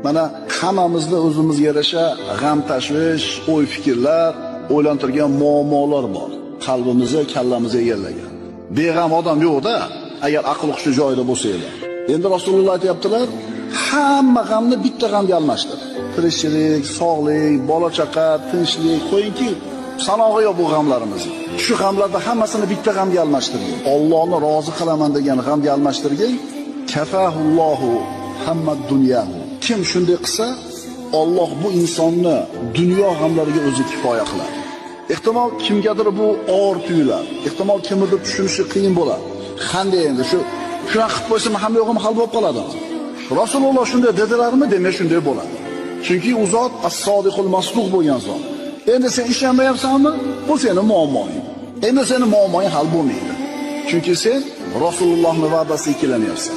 Mana hammamizda o'zimizga yarasha g'am, tashvish, o'y-fikrlar, o'ylantirgan muammolar bor. Qalbimizni, kallamizni egallagan. Beg'am odam yo'q-da, agar aql hushi joyida bo'lsa edi. Endi Rasululloh aytayaptilar, hamma g'amni bitta g'amga almashtir. Tirikchilik, sog'lik, bola chaqa, tinchlik, qo'yingki, sanog'i yo'q bu g'amlarimizni. Shu g'amlarni hammasini bitta g'amga almashtirgin. Allohni rozi qilaman degan g'amga almashtirgin. Kafahullohu hamma dunyahu. Kim shunday qilsa, Alloh bu insonni dunyo g'amlariga o'zi kifoya qiladi. Ehtimol kimgadir bu og'ir tuyuladi. Ehtimol kimnidir tushunishi qiyin bo'ladi. Qanday endi shu shunaqa qilib qo'ysam hamma yo'g'im hal bo'lib qoladi. Rasululloh shunday dedilarmi, demak shunday bo'ladi. Chunki u zot as-sodiqul masduq bo'lgan zot. Endi sen ishonmayapsanmi? Bu seni muammoing. Endi seni muammoing hal bo'lmaydi. Chunki sen Rasulullohning va'dasiga ikkilanyapsan.